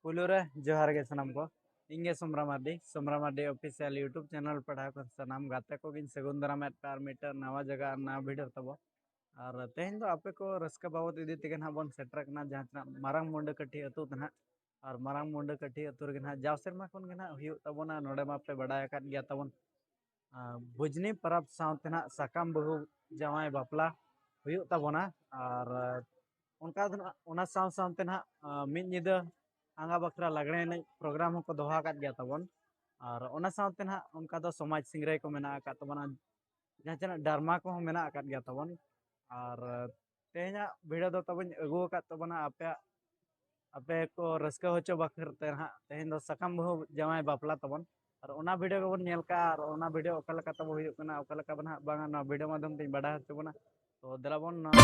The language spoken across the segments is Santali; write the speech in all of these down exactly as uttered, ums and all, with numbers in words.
ᱯᱩᱭᱞᱩ ᱨᱮ ᱡᱚᱦᱟᱨ ᱜᱮ ᱥᱟᱱᱟᱢ ᱠᱚ᱾ ᱤᱧ ᱜᱮ Somra Mardi, Somra Mardi official YouTube channel ᱯᱟᱲᱦᱟᱣ ᱠᱷᱚᱱ ᱥᱟᱱᱟᱢ ᱜᱟᱛᱮ ᱠᱚᱜᱮᱧ ᱥᱟᱹᱜᱩᱱ ᱫᱟᱨᱟᱢᱮᱫ ᱯᱮ ᱟᱨ ᱢᱤᱫᱴᱟᱝ ᱱᱟᱣᱟ ᱡᱟᱭᱜᱟ ᱟᱨ ᱱᱟᱣᱟ ᱵᱷᱤᱰᱤᱭᱳ ᱛᱟᱵᱚ᱾ ᱟᱨ ᱛᱮᱦᱮᱧ ᱫᱚ ᱟᱯᱮ ᱠᱚ ᱨᱟᱹᱥᱠᱟᱹ ᱵᱟᱵᱚᱫ ᱤᱫᱤ ᱛᱮᱜᱮ ᱱᱟᱦᱟᱜ ᱵᱚᱱ ᱥᱮᱴᱮᱨ ᱠᱟᱱᱟ, ᱡᱟᱦᱟᱸ ᱛᱤᱱᱟᱹᱜ ᱢᱟᱨᱟᱝ ᱢᱩᱱᱰᱟᱹ ᱠᱟᱹᱴᱷᱤ ᱟᱹᱛᱩ ᱛᱮ ᱱᱟᱦᱟᱜ᱾ ᱟᱨ ᱢᱟᱨᱟᱝ ᱢᱩᱱᱰᱟᱹ ᱠᱟᱹᱴᱷᱤ ᱟᱹᱛᱩ ᱨᱮᱜᱮ ᱱᱟᱦᱟᱜ ᱡᱟᱣ ᱥᱮᱨᱢᱟ ᱠᱷᱚᱱ ᱜᱮ ᱱᱟᱦᱟᱜ ᱦᱩᱭᱩᱜ ᱛᱟᱵᱚᱱᱟ᱾ ᱱᱚᱰᱮ ᱢᱟ ᱯᱮ ᱵᱟᱰᱟᱭ ᱟᱠᱟᱫ ᱜᱮᱭᱟ ᱛᱟᱵᱚᱱ, ᱟᱨ ᱵᱷᱩᱡᱽᱱᱤ ᱯᱚᱨᱚᱵᱽ ᱥᱟᱶᱛᱮ ᱱᱟᱦᱟᱜ ᱥᱟᱠᱟᱢ ᱵᱟᱹᱦᱩ ᱡᱟᱶᱟᱭ ᱵᱟᱯᱞᱟ ᱦᱩᱭᱩᱜ ᱛᱟᱵᱚᱱᱟ᱾ ᱟᱨ ᱚᱱᱠᱟ ᱫᱚ ᱱᱟᱦᱟᱜ ᱚᱱᱟ ᱥᱟᱶ ᱥᱟᱶᱛᱮ ᱱᱟᱦᱟᱜ, ᱟᱨ ᱢᱤᱫ ᱧᱤᱫᱟᱹ ᱟᱸᱜᱟ ᱵᱟᱠᱷᱨᱟ ᱞᱟᱜᱽᱲᱮ ᱮᱱᱮᱡ ᱯᱨᱳᱜᱨᱟᱢ ᱦᱚᱸᱠᱚ ᱫᱚᱦᱚ ᱟᱠᱟᱫ ᱜᱮᱭᱟ ᱛᱟᱵᱚᱱ᱾ ᱟᱨ ᱚᱱᱟ ᱥᱟᱶᱛᱮ ᱱᱟᱦᱟᱜ ᱚᱱᱠᱟ ᱫᱚ ᱥᱚᱢᱟᱡᱽ ᱥᱤᱝᱨᱟᱹᱭ ᱠᱚ ᱢᱮᱱᱟᱜ ᱟᱠᱟᱫ ᱛᱟᱵᱚᱱᱟ, ᱡᱟᱦᱟᱸ ᱛᱤᱱᱟᱹᱜ ᱰᱨᱟᱢᱟ ᱠᱚᱦᱚᱸ ᱢᱮᱱᱟᱜ ᱟᱠᱟᱫ ᱜᱮᱭᱟ ᱛᱟᱵᱚᱱ᱾ ᱟᱨ ᱛᱮᱦᱮᱧᱟᱜ ᱵᱷᱤᱰᱤᱭᱳ ᱫᱚ ᱛᱟᱵᱚᱧ ᱟᱹᱜᱩ ᱟᱠᱟᱫ ᱛᱟᱵᱚᱱᱟ ᱟᱯᱮᱭᱟᱜ, ᱟᱯᱮ ᱠᱚ ᱨᱟᱹᱥᱠᱟᱹ ᱦᱚᱪᱚ ᱵᱟᱠᱷᱨᱟ ᱛᱮ ᱱᱟᱦᱟᱜ ᱛᱮᱦᱮᱧ ᱫᱚ ᱥᱟᱠᱟᱢ ᱵᱟᱹᱦᱩ ᱡᱟᱶᱟᱭ ᱵᱟᱯᱞᱟ ᱛᱟᱵᱚᱱ᱾ ᱟᱨ ᱚᱱᱟ ᱵᱷᱤᱰᱤᱭᱳ ᱜᱮᱵᱚᱱ ᱧᱮᱞ ᱠᱟᱜᱼᱟ ᱟᱨ ᱚᱱᱟ ᱵᱷᱤᱰᱤᱭᱳ ᱚᱠᱟ ᱞᱮᱠᱟ ᱛᱟᱵᱚ ᱦᱩᱭᱩᱜ ᱠᱟᱱᱟ, ᱚᱠᱟ ᱞᱮᱠᱟ ᱵᱟᱝ ᱦᱟᱸᱜ, ᱱᱚᱣᱟ ᱵᱷᱤᱰᱤᱭᱳ ᱢᱟᱫᱽᱫᱷᱚᱢ ᱛᱮᱧ ᱵᱟᱰᱟᱭ ᱦᱚᱪᱚ ᱵᱚᱱᱟ᱾ ᱛᱚ ᱫᱮᱞᱟ ᱵᱚᱱ ᱱᱚᱣᱟ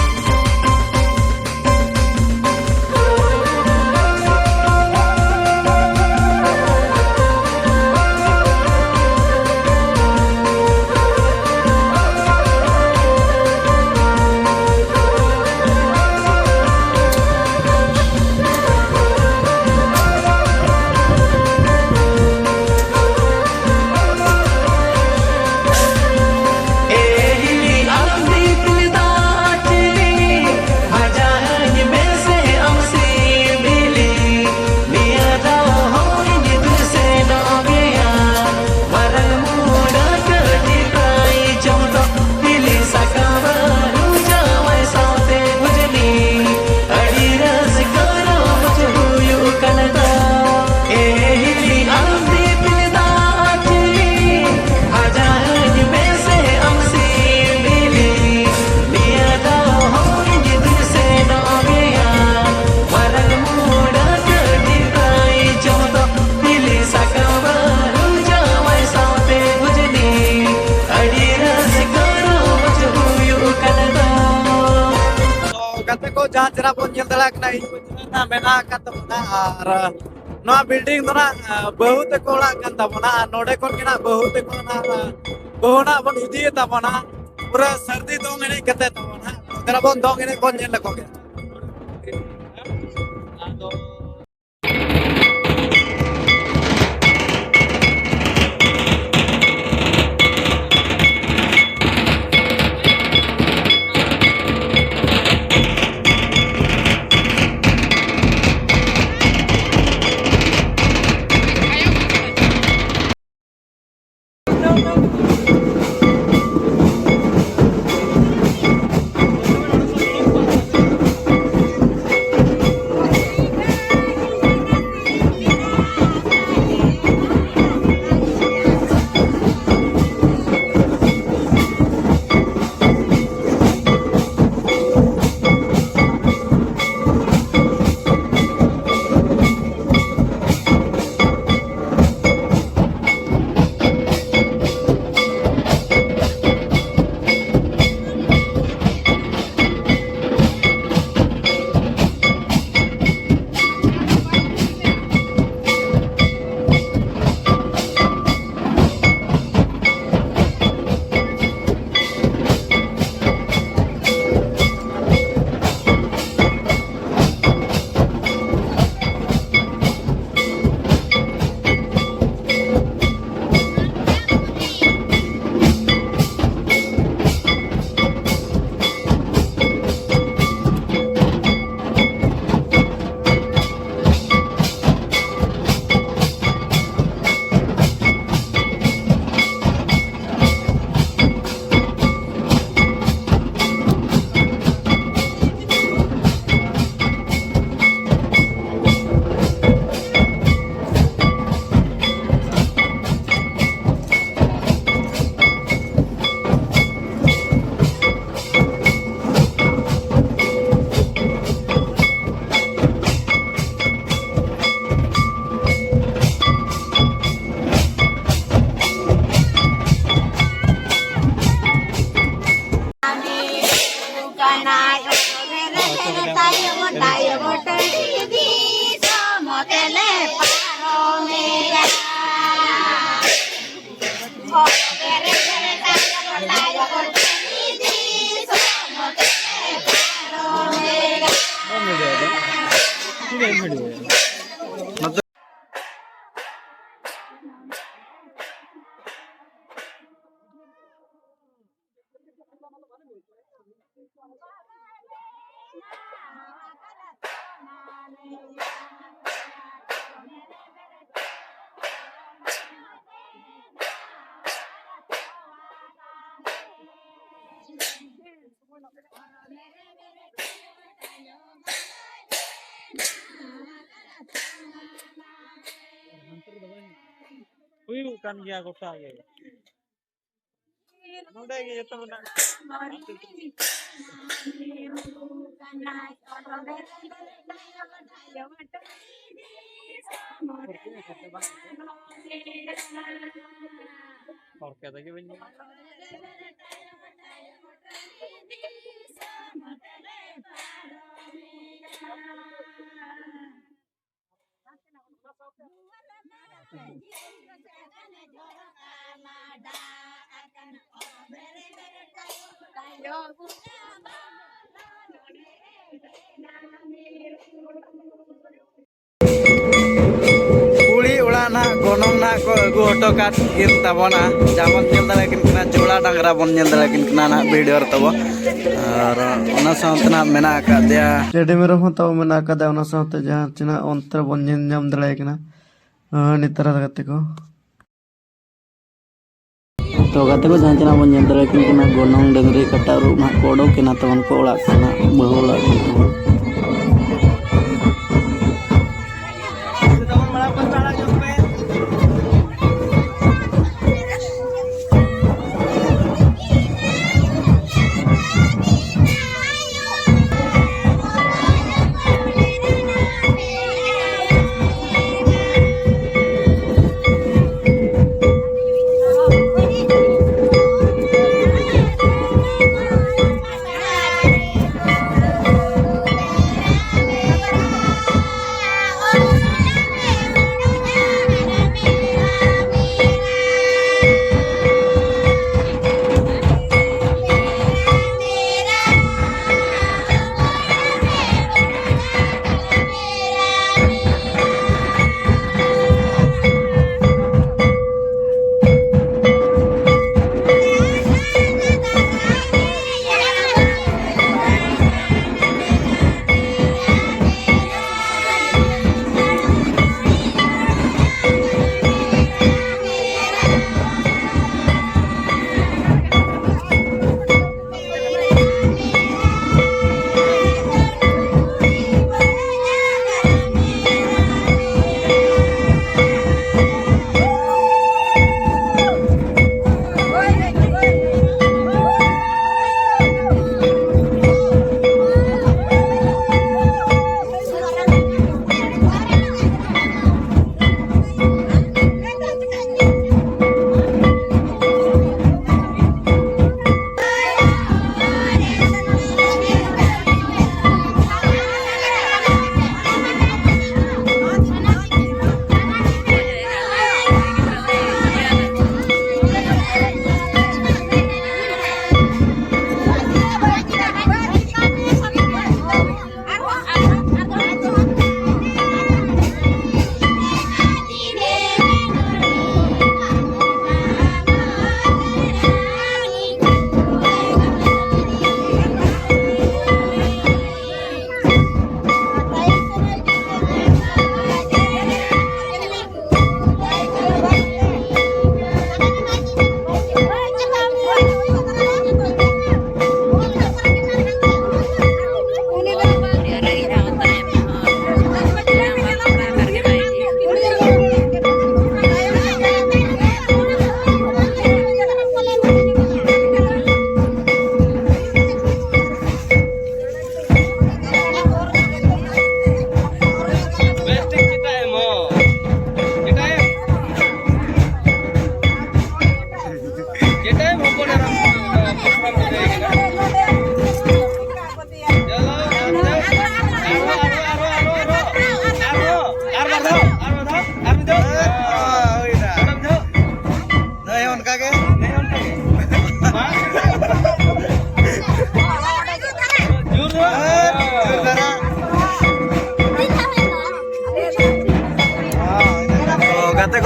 ᱜᱟᱛᱮ ᱠᱚ, ᱡᱟᱦᱟᱸ ᱪᱮᱦᱨᱟ ᱵᱚᱱ ᱧᱮᱞ ᱫᱟᱲᱮᱭᱟᱜ ᱠᱟᱱᱟ, ᱤᱧ ᱠᱚ ᱪᱮᱦᱨᱟ ᱢᱮᱱᱟᱜ ᱟᱠᱟᱫ ᱛᱟᱵᱚᱱᱟ᱾ ᱟᱨ ᱱᱚᱣᱟ ᱵᱤᱞᱰᱤᱝ ᱫᱚ ᱱᱟᱜ, ᱟᱸ, ᱵᱟᱹᱦᱩ ᱛᱟᱠᱚ ᱚᱲᱟᱜ ᱠᱟᱱ ᱛᱟᱵᱚᱱᱟ᱾ ᱟᱨ ᱱᱚᱰᱮ ᱠᱷᱚᱱ ᱜᱮ ᱱᱟᱜ ᱵᱟᱹᱦᱩ ᱛᱟᱠᱚ ᱱᱟᱜ, ᱟᱸ, ᱵᱟᱹᱦᱩ ᱱᱟᱜ ᱵᱚᱱ ᱤᱫᱤᱭᱮ ᱛᱟᱵᱚᱱᱟ᱾ ᱯᱩᱨᱟᱹ ᱥᱟᱹᱨᱫᱤ ᱫᱚᱝ ᱮᱱᱮᱡ ᱠᱟᱛᱮ ᱛᱟᱵᱚᱱ ᱦᱟᱸᱜ᱾ ᱫᱮᱞᱟ ᱵᱚᱱ ᱫᱚᱝ ᱮᱱᱮᱡ ᱵᱚᱱ ᱧᱮᱞ ᱞᱮᱠᱚ ᱜᱮ᱾ ᱟᱫᱚ ᱦᱩᱭᱩᱜ ᱠᱟᱱ ᱜᱮᱭᱟ ᱜᱚᱴᱟ ᱜᱮ᱾ ᱱᱚᱰᱮ ᱜᱮ ᱡᱚᱛᱚ ᱢᱮᱱᱟᱜ᱾ ᱦᱚᱲ ᱠᱟᱛᱮ ᱜᱮ ᱵᱟᱹᱧ ᱧᱮᱞ᱾ ᱠᱩᱲᱤ ᱚᱲᱟᱜ ᱱᱟᱦᱟᱜ ᱜᱚᱱᱚᱝ ᱱᱟᱦᱟᱜ ᱠᱚ ᱟᱹᱜᱩ ᱦᱚᱴᱚ ᱠᱟᱫ ᱠᱤᱱ ᱛᱟᱵᱚᱱᱟ᱾ ᱡᱟᱦᱟᱸ ᱵᱚᱱ ᱧᱮᱞ ᱫᱟᱲᱮᱭᱟᱠᱤᱱ ᱠᱟᱱᱟ, ᱡᱚᱲᱟ ᱰᱟᱝᱨᱟ ᱵᱚᱱ ᱧᱮᱞ ᱫᱟᱲᱮᱭᱟᱠᱤᱱ ᱠᱟᱱᱟ ᱱᱟᱦᱟᱜ ᱵᱷᱤᱰᱤᱭᱳ ᱨᱮ ᱛᱟᱵᱚ᱾ ᱟᱨ ᱚᱱᱟ ᱥᱟᱶᱛᱮ ᱱᱟᱦᱟᱜ ᱢᱮᱱᱟᱜ ᱟᱠᱟᱫᱮᱭᱟ ᱴᱮᱰᱤ ᱢᱮᱨᱚᱢ ᱦᱚᱸ ᱛᱟᱵᱚ ᱢᱮᱱᱟᱜ ᱟᱠᱟᱫᱮᱭᱟ᱾ ᱚᱱᱟ ᱥᱟᱶᱛᱮ ᱡᱟᱦᱟᱸ ᱪᱮ ᱱᱟᱦᱟᱜ ᱚᱱᱛᱮ ᱨᱮᱵᱚᱱ ᱧᱮᱞ ᱧᱟᱢ ᱫᱟᱲᱮᱭᱟᱭ ᱠᱟᱱᱟ, ᱟᱨ ᱱᱮᱛᱟᱨ ᱜᱟᱛᱮ ᱠᱚ᱾ ᱛᱚ ᱜᱟᱛᱮ ᱠᱚ, ᱡᱟᱦᱟᱸ ᱪᱮ ᱱᱟᱦᱟᱜ ᱵᱚᱱ ᱧᱮᱞ ᱫᱟᱲᱮᱭᱟᱠᱤᱱ ᱠᱟᱱᱟ, ᱜᱚᱱᱚᱝ ᱰᱟᱹᱝᱨᱤ ᱠᱟᱴᱟ ᱟᱹᱨᱩᱵ ᱱᱟᱦᱟᱜ ᱠᱚ ᱚᱰᱚᱠ ᱮᱱᱟ, ᱛᱟᱵᱚᱱ ᱠᱚ ᱚᱲᱟᱜ ᱠᱟᱱᱟ, ᱵᱟᱹᱦᱩ ᱚᱲᱟᱜ ᱠᱟᱱᱟ ᱛᱟᱵᱚᱱ᱾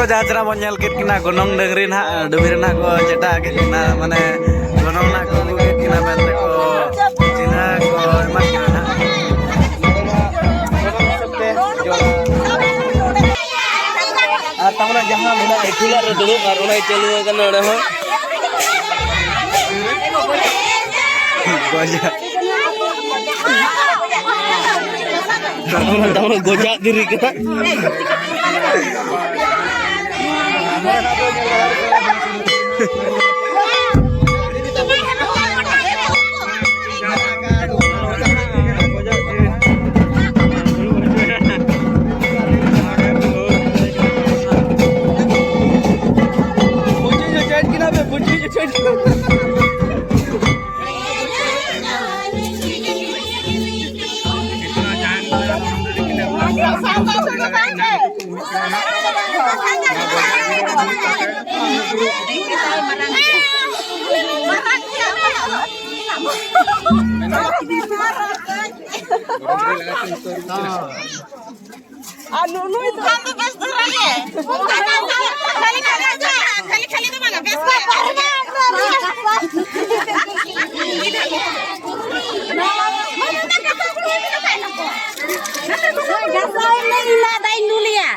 ᱡᱟᱦᱟᱸ ᱪᱮᱦᱨᱟ ᱵᱚᱱ ᱧᱮᱞ ᱠᱮᱫ ᱠᱤᱱᱟ, ᱜᱚᱱᱚᱝ ᱰᱟᱹᱝᱨᱤ ᱱᱟᱦᱟᱜ ᱰᱩᱢᱤ ᱨᱮ ᱱᱟᱦᱟᱜ ᱠᱚ ᱪᱮᱴᱟᱜ ᱠᱮᱫ ᱠᱤᱱᱟ, ᱢᱟᱱᱮ ᱜᱚᱱᱚᱝ ᱱᱟᱦᱟᱜ ᱠᱚ ᱟᱹᱜᱩ ᱠᱮᱫ ᱠᱤᱱᱟ ᱢᱮᱱᱛᱮ ᱠᱚ ᱪᱤᱱᱦᱟᱹ ᱠᱚ ᱮᱢᱟᱫ ᱠᱤᱱᱟ ᱱᱟᱦᱟᱜ᱾ ᱟᱨ ᱛᱟᱨᱢᱟᱱᱮ ᱡᱟᱦᱟᱸ ᱢᱮᱱᱟᱜᱼᱟ ᱤᱴᱩᱞᱟᱜ ᱨᱮ ᱫᱩᱲᱩᱵ, ᱟᱨ ᱚᱱᱟ ᱪᱟᱹᱞᱩ ᱟᱠᱟᱱᱟ ᱚᱸᱰᱮ ᱦᱚᱸ᱾ ᱜᱚᱡᱟ᱾ ᱛᱟᱨᱢᱟᱱᱮ ᱜᱚᱡᱟᱜ ᱫᱷᱤᱨᱤ ᱠᱟᱱᱟ᱾ ᱟᱨ ᱱᱩ-, ᱱᱩᱭ ᱫᱚ ᱠᱷᱟᱱ ᱫᱚ ᱵᱮᱥ ᱫᱷᱟᱨᱟ ᱜᱮ᱾ ᱠᱷᱟᱹᱞᱤ, ᱠᱷᱟᱹᱞᱤ ᱫᱚ ᱵᱟᱝᱟ, ᱵᱮᱥ ᱜᱮ᱾ ᱜᱷᱟᱥᱟᱣ ᱮᱱ ᱫᱚ ᱤᱧ ᱢᱟ ᱫᱟᱜ ᱤᱧ ᱫᱩᱞᱮᱭᱟ᱾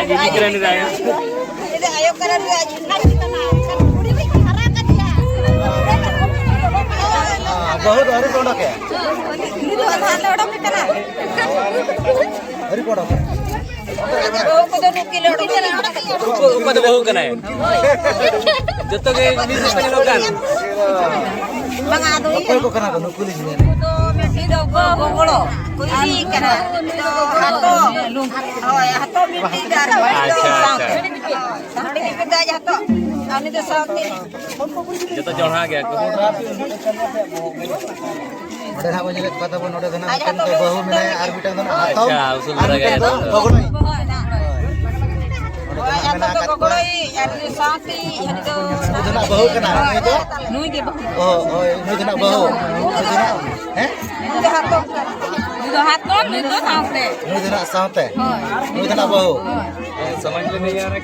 ᱟᱭᱳ ᱠᱟᱱᱟ ᱱᱩᱭ, ᱟᱡ ᱠᱩᱲᱤ ᱠᱚ ᱦᱟᱨᱟ ᱠᱟᱫᱮᱭᱟ᱾ ᱵᱟᱹᱦᱩ ᱫᱚ ᱟᱹᱣᱨᱤ ᱠᱚ ᱚᱰᱚᱠᱮᱭᱟ᱾ ᱩᱱᱤ ᱫᱚ ᱟᱫᱚ ᱟᱞᱮ ᱚᱰᱚᱠᱮ ᱠᱟᱱᱟ᱾ ᱟᱹᱣᱨᱤ ᱠᱚ ᱚᱰᱚᱠᱮᱭᱟ᱾ ᱵᱟᱹᱦᱩ ᱠᱚᱫᱚ ᱱᱩᱠᱤᱱ ᱞᱮ ᱚᱰᱚᱠᱮᱭᱟ᱾ ᱚᱠᱚᱭ ᱫᱚ ᱵᱟᱹᱦᱩ ᱠᱟᱱᱟᱭ? ᱡᱚᱛᱚ ᱜᱮ ᱢᱤᱫ ᱥᱮᱫ ᱛᱮ ᱧᱮᱞᱚᱜ ᱠᱟᱱ᱾ ᱵᱟᱝᱟ, ᱟᱫᱚ ᱤᱭᱟᱹ᱾ ᱚᱠᱚᱭ ᱠᱚ ᱠᱟᱱᱟ ᱠᱚ ᱱᱩᱠᱩ ᱞᱤᱧ ᱧᱮᱞ? ᱩᱱᱠᱩ ᱫᱚ ᱢᱤᱫᱴᱤᱡ ᱫᱚ ᱜᱚ-, ᱜᱚᱜᱚᱲᱚ᱾ ᱩᱱᱤ ᱠᱟᱱᱟ᱾ ᱩᱱᱤ ᱫᱚ ᱦᱟᱛᱚᱢ᱾ ᱦᱳᱭ, ᱦᱟᱛᱚᱢ ᱢᱤᱫᱴᱤᱡ ᱫᱚ ᱟᱨ ᱢᱤᱫᱴᱤᱡ ᱟᱪᱪᱷᱟ, ᱥᱟᱶᱛᱮ᱾ ᱟᱪᱪᱷᱟ᱾ ᱦᱟᱺᱰᱤ ᱧᱩ ᱠᱟᱛᱮ ᱟᱡ ᱦᱟᱛᱚᱢ᱾ ᱩᱱᱤ ᱫᱚ ᱥᱟᱶᱛᱮ᱾ ᱡᱚᱛᱚ ᱡᱚᱲᱦᱟ ᱜᱮᱭᱟ ᱠᱚ᱾ ᱱᱚᱰᱮ ᱱᱟᱦᱟᱜ ᱵᱚᱱ ᱧᱮᱞᱮᱫ ᱠᱚᱣᱟ ᱛᱟᱵᱚᱱ, ᱱᱚᱰᱮ ᱫᱚ ᱱᱟᱦᱟᱜ ᱟᱡ ᱢᱤᱫᱴᱮᱱ ᱦᱟᱛᱚᱢ ᱫᱚ ᱵᱟᱹᱦᱩ ᱢᱮᱱᱟᱭᱟ ᱟᱨ ᱢᱤᱫᱴᱟᱝ ᱫᱚ ᱱᱟᱦᱟᱜ ᱦᱟᱛᱚᱢ ᱟᱪᱪᱷᱟ, ᱩᱥᱩᱞ ᱟᱨ ᱫᱷᱟᱨᱟ ᱢᱤᱫᱴᱟᱝ ᱜᱮᱭᱟ ᱫᱚ ᱛᱚ᱾ ᱜᱚᱜᱚᱲᱚᱭ᱾ ᱦᱳᱭ, ᱱᱚᱰᱮ ᱫᱚ ᱦᱳᱭ, ᱱᱟᱦᱟᱜ ᱦᱟᱛᱚᱢ ᱢᱮᱱᱟᱜ ᱫᱚ ᱟᱠᱟᱫ ᱠᱚᱣᱟ᱾ ᱜᱚᱜᱚᱲᱚᱭ ᱟᱨ ᱩᱱᱤ ᱥᱟᱶᱛᱮ ᱦᱟᱺᱰᱤ ᱫᱚ ᱩᱱᱠᱩ ᱫᱚ ᱱᱟᱦᱟᱜ ᱵᱟᱹᱦᱩ ᱠᱟᱱᱟ, ᱱᱩᱭ ᱫᱚ? ᱱᱩᱭ ᱜᱮ ᱵᱟᱹᱦᱩ᱾ ᱚ, ᱦᱳᱭ, ᱱᱩᱭ ᱫᱚ ᱱᱟᱦᱟᱜ ᱵᱟᱹᱦᱩ᱾ ᱱᱩᱭ ᱫᱚ ᱱᱟᱦᱟᱜ, ᱦᱮᱸ? ᱱᱩᱭ ᱫᱚ ᱦᱟᱛᱚᱢ ᱠᱟᱱᱟ᱾ ᱱᱩᱭ ᱫᱚ ᱦᱟᱛᱚᱢ, ᱱᱩᱭ ᱫᱚ ᱥᱟᱶᱛᱮ᱾ ᱦᱳᱭ᱾ ᱱᱩᱭ ᱫᱚ ᱱᱟᱦᱟᱜ ᱥᱟᱶᱛᱮ᱾ ᱦᱳᱭ᱾ ᱱᱩᱭ ᱫᱚ ᱱᱟᱦᱟᱜ ᱵᱟᱹᱦᱩ᱾ ᱦᱳᱭ᱾ ᱥᱚᱢᱟᱡᱽ ᱨᱮ ᱱᱤᱭᱟᱹ ᱨᱮ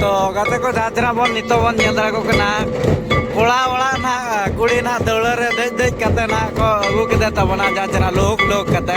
ᱛᱚ ᱜᱟᱛᱮ ᱠᱚ, ᱡᱟᱦᱟᱸ ᱪᱮᱦᱨᱟ ᱵᱚᱱ ᱱᱤᱛᱚᱜ ᱵᱚᱱ ᱧᱮᱞ ᱫᱟᱲᱮ ᱠᱚ ᱠᱟᱱᱟ, ᱠᱚᱲᱟ ᱚᱲᱟᱜ ᱱᱟᱦᱟᱜ ᱠᱩᱲᱤ ᱱᱟᱦᱟᱜ ᱫᱟᱹᱣᱲᱟᱹ ᱨᱮ ᱫᱮᱡ ᱫᱮᱡ ᱠᱟᱛᱮ ᱱᱟᱦᱟᱜ ᱠᱚ ᱟᱹᱜᱩ ᱠᱮᱫᱮ ᱛᱟᱵᱚᱱᱟ, ᱡᱟᱦᱟᱸ ᱪᱮᱦᱨᱟ ᱞᱩᱦᱩᱠ ᱞᱩᱦᱩᱠ ᱠᱟᱛᱮ᱾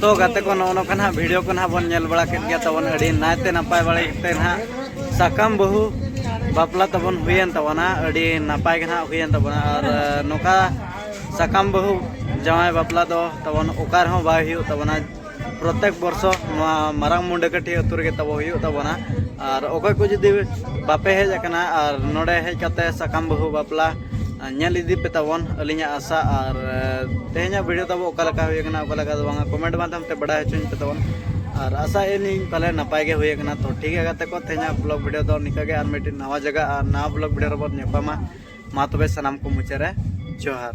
ᱛᱚ ᱜᱟᱛᱮ ᱠᱚ, ᱱᱚᱜᱼᱚ ᱱᱚᱝᱠᱟ ᱱᱟᱦᱟᱜ ᱵᱷᱤᱰᱤᱭᱳ ᱠᱚ ᱱᱟᱦᱟᱜ ᱵᱚᱱ ᱧᱮᱞ ᱵᱟᱲᱟ ᱠᱮᱫ ᱜᱮᱭᱟ ᱛᱟᱵᱚᱱ, ᱟᱹᱰᱤ ᱱᱟᱭᱛᱮ ᱱᱟᱯᱟᱭ ᱵᱟᱲᱟ ᱠᱟᱛᱮ ᱱᱟᱦᱟᱜ ᱥᱟᱠᱟᱢ ᱵᱟᱹᱦᱩ ᱵᱟᱯᱞᱟ ᱛᱟᱵᱚᱱ ᱦᱩᱭᱮᱱ ᱛᱟᱵᱚᱱᱟ, ᱟᱹᱰᱤ ᱱᱟᱯᱟᱭ ᱜᱮ ᱱᱟᱦᱟᱜ ᱦᱩᱭᱮᱱ ᱛᱟᱵᱚᱱᱟ᱾ ᱟᱨ ᱱᱚᱝᱠᱟ ᱥᱟᱠᱟᱢ ᱵᱟᱹᱦᱩ ᱡᱟᱶᱟᱭ ᱵᱟᱯᱞᱟ ᱫᱚ ᱛᱟᱵᱚᱱ ᱚᱠᱟ ᱨᱮᱦᱚᱸ ᱵᱟᱭ ᱦᱩᱭᱩᱜ ᱛᱟᱵᱚᱱᱟ, ᱯᱨᱚᱛᱮᱠ ᱵᱚᱨᱥᱚ ᱱᱚᱣᱟ ᱢᱟᱨᱟᱝ ᱢᱩᱱᱰᱟᱹᱠᱟᱹᱴᱷᱤ ᱟᱹᱛᱩ ᱨᱮᱜᱮ ᱛᱟᱵᱚ ᱦᱩᱭᱩᱜ ᱛᱟᱵᱚᱱᱟ᱾ ᱟᱨ ᱚᱠᱚᱭ ᱠᱚ ᱡᱩᱫᱤ ᱵᱟᱯᱮ ᱦᱮᱡ ᱟᱠᱟᱱᱟ ᱟᱨ ᱱᱚᱰᱮ ᱦᱮᱡ ᱠᱟᱛᱮ ᱥᱟᱠᱟᱢ ᱵᱟᱹᱦᱩ ᱵᱟᱯᱞᱟ ᱧᱮᱞ ᱤᱫᱤ ᱯᱮ ᱛᱟᱵᱚᱱ, ᱟᱹᱞᱤᱧᱟᱜ ᱟᱥᱟ᱾ ᱟᱨ ᱛᱮᱦᱮᱧᱟᱜ ᱵᱷᱤᱰᱤᱭᱳ ᱛᱟᱵᱚ ᱚᱠᱟ ᱞᱮᱠᱟ ᱦᱩᱭ ᱟᱠᱟᱱᱟ, ᱚᱠᱟ ᱞᱮᱠᱟ ᱫᱚ ᱵᱟᱝᱟ, ᱠᱚᱢᱮᱱᱴ ᱢᱟᱫᱽᱫᱷᱚᱢ ᱛᱮ ᱵᱟᱲᱟᱭ ᱦᱚᱪᱚᱧ ᱯᱮ ᱛᱟᱵᱚᱱ᱾ ᱟᱨ ᱟᱥᱟᱭᱮᱫ ᱟᱹᱞᱤᱧ ᱯᱟᱞᱮ ᱱᱟᱯᱟᱭ ᱜᱮ ᱦᱩᱭ ᱟᱠᱟᱱᱟ᱾ ᱛᱚ ᱴᱷᱤᱠ ᱜᱮᱭᱟ ᱜᱟᱛᱮ ᱠᱚ, ᱛᱮᱦᱮᱧᱟᱜ ᱵᱞᱚᱜ ᱵᱷᱤᱰᱤᱭᱳ ᱫᱚ ᱱᱤᱝᱠᱟ ᱜᱮ, ᱟᱨ ᱢᱤᱫᱴᱤᱡ ᱱᱟᱣᱟ ᱡᱟᱭᱜᱟ ᱟᱨ ᱱᱟᱣᱟ ᱵᱞᱚᱜ ᱵᱷᱤᱰᱤᱭᱳ ᱨᱮᱵᱚᱱ ᱧᱟᱯᱟᱢᱟ᱾ ᱢᱟ ᱛᱚᱵᱮ ᱥᱟᱱᱟᱢ ᱠᱚ ᱢᱩᱪᱟᱹᱫ ᱨᱮ ᱡᱚᱦᱟᱨ᱾